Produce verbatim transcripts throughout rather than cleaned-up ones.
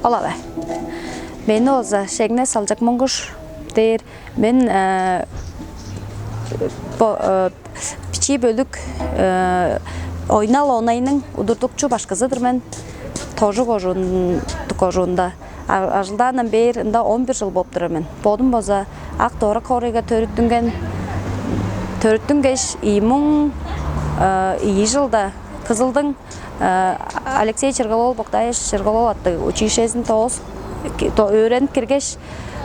Ол аве. Мени оза Шеңне Салчак Монгуш дээр. Мен э, бо э, бичии бөлүк э, ойнал онайның удуртукчу башкызы-дыр мен. Тожу кожуун кожуунда ажылдаандан бээр ында он бир жыл болуп турар мен. Бодум база Ак Довурак хоорайга төрүттүнген. Төрүттүнгеш, ийи муң ийи жылда Кызылдың Алексей Черголол Боктаевич Черголол аттыг училищезин тоос өөренип киргеш,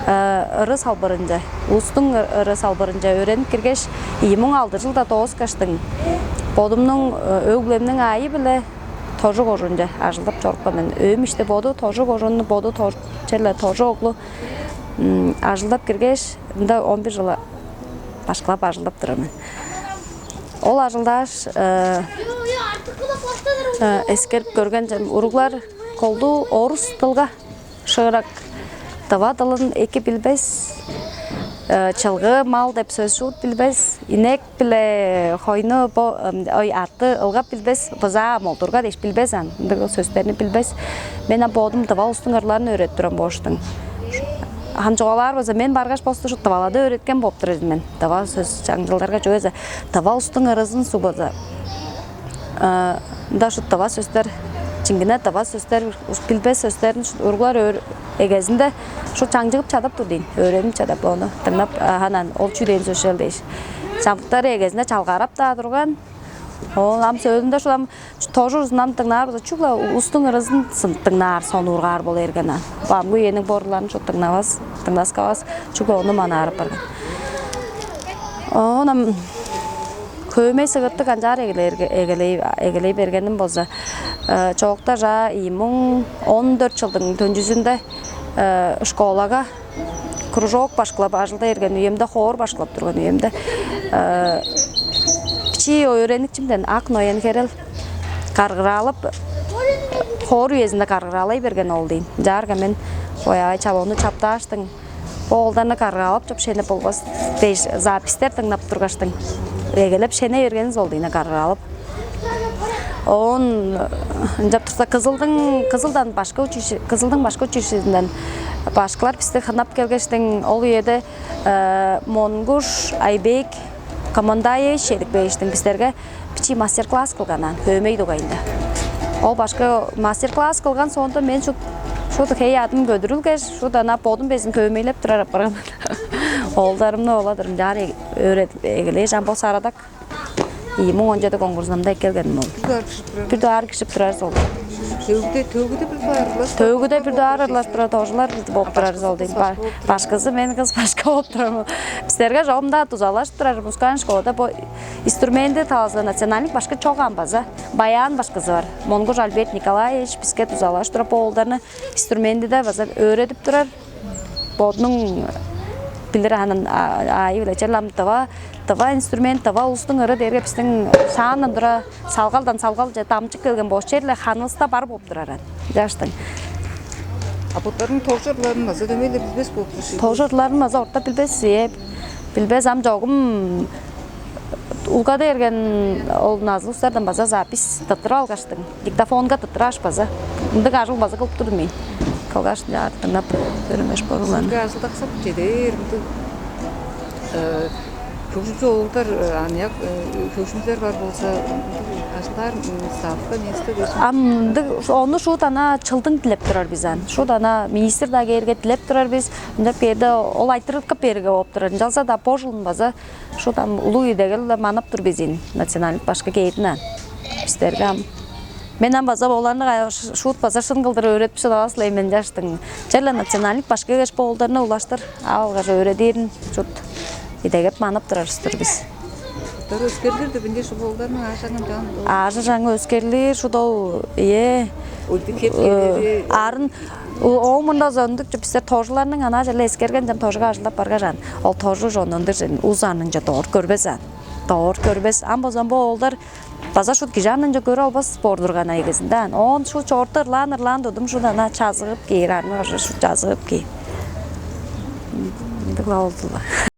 ыры салбырынча, улустуң ыры салбырынча өөренип киргеш, ийи муң алды жылда дооскаштың бодумнуң өг-бүлемниң аайы-биле Тожу кожуунче ажылдап чорупкан мен. Өөм иште боду Тожу кожуунну, боду черле Тожу оглу. Ажылдап киргеш, ында он бир жыл башкылап ажылдап турар мен. Ол ажылдааш, эскерип көрген уруглар колдуу орус дылга шыырак, тыва дылын эки билбес, чылгы мал деп сөс шуут билбес, инек биле хойну бо ой атты ылгап билбес, бызаа молдурга дээш билбес ан. Ындыг сөстерни билбес. Мен ам бодум тыва улустуң ырларын өөредип турам бооштуң. Хан чугаалаар болза, мен баргаш босту ушу тывалады өөреткен болуп тур мен. Тыва сөс чаңчылдарга чүвезе, тыва улустуң ырызын суг болза, ында ушу тыва сөстер, чиңгине тыва сөстер, билбес сөстерин уруглар эгезинде ушу чаңчыгып чадап тур дейн. Өөренип чадап, ону дыңнап, ханан ол чүү дээн сөс шел дээш. Чамдыктары эгезинде чалгаарап-даа турган. Ол ам сөөлүнде шулам тожу узунам дыңнаар болза, чүгле улустуң ырызын дыңнаар, сонуургаар болу эрген ан. Бо амгы үениң борларын шут дыңнавас, дыңнаскавас, чүгле ону манаар апарган. Оон ам хөөмей сыгыртык анчаар эгелей бергеним болза, чоокта жаа ийи муң он дөрт жылдың төнчүзүнде школага кружок башкылап ажылдай берген үемде, хоор башкылап турган үемде, бичии өөреникчимден Ак Ноян Херел каргыраалап, хоор үезинде каргыраалай берген ол дейн. Ынчаарга мен: «Ой, ай, чап, ону чаптааштың, бо оолдарны каргыраалап чоп шенеп болбас» дээш, записьтер дыңнап тургаштың, эгелеп шене бергенивис ол дейн, каргыраалап. Оон ынчап турса, Кызылдың, Кызылдан башка училище, Кызылдың башка училищезинден башкылар бисти хынап келгештиң, ол үеде Монгуш Айбек Командаевич чедип кээштиң, бистерге бичии мастер-класс кылган аан, хөөмей дугайында. Ол башка мастер-класс кылган соонда мен шут, шут хей адым көдүрүлгеш, шут ана бодум безин хөөмейлеп турар апарган. Оолдарымны оладыр ынчаар өөредип эгелээш, ам бо сарадак ийи муң он чеди конкурсунамда эккелгеним ол. Бир дугаар кижип турар. Бир дугаар кижип турар сол. Төвүде, төвүде бир дугаар ырлаш. Төвүде бир дугаар ырлаш турар, тожулар болуп турар сол дейм. Башкызы мен, кыз башка болуп турар. Бистерге жомда дузалаш турар музыкальный школада бо инструменти талазы национальный башка чок ам база. Баян башкызы бар. Монгуш Альберт Николаевич биске дузалаш турар, бо оолдарны инструментиде база өөредип турар. Бодунуң билир анын аайы-биле черле ам тыва, тыва инструмент, тыва улустуң ыры дээрге бистиң шаандан тура салгалдан салгалче дамчып келген болуш, черле ханывыста бар болуп турар ан. Жаштың. А боттарының тожурларын база дөмей-ле билбес болуп тур. Тожурларын база орта билбес, ээ. Билбес ам чогум улгады берген ол назылыг улустардан база запись тыттырып алгаштың. Диктофонга тыттыраш база. Ындыг ажыл база кылып турдум мен. Кылгаш, ынчаар дыңнап көрүңеш борууланы. Силерге ажылдаксап чедээр ындыг хөгжүмчү оолдар, аныяк хөгжүмчүлер бар болза, ындыг ажылдаар ставка место берсин. Ам ындыг, ону шуут ана чылдың дилеп турар бис ан. Шуут ана министр-даа кээрге дилеп турар бис. Ынчап кээрде ол айтырыткып берге болуп турар. Ынчалза-даа бо жылын база шуут ам улуг идегел-ле манап тур безин, национальный башкы кээдин ан. Бистерге ам. Мен ам база оларны шуут база шын кылдыр өөредип шыдавас-ла мен жаштың. Черле национальный башкы кеш бо оолдарны улаштыр алгаш өөредирин шуут идегеп манап турар-дыр бис. Дара өскерлир деп инде шу оолдарның аажы-чаңы чаан. Аажы-чаңы өскерлир шуут ол, ие. Өйдү кеп келери. Арын ооң мында зондук бистер тожуларның ана черле эскерген жан тожуга ажылдап баргажан. Ол тожу жон ындыг жен уз анынча доор көрбес ан. Доор көрбес. Ам база бо оолдар база шут кижи анынча көрүп албас боор турган айгызында. Оон шу чорта ырлаан ырлаан тудум шут ана чазыгып кээр, аны бажы шут чазыгып кээр. Ындыгла олдула.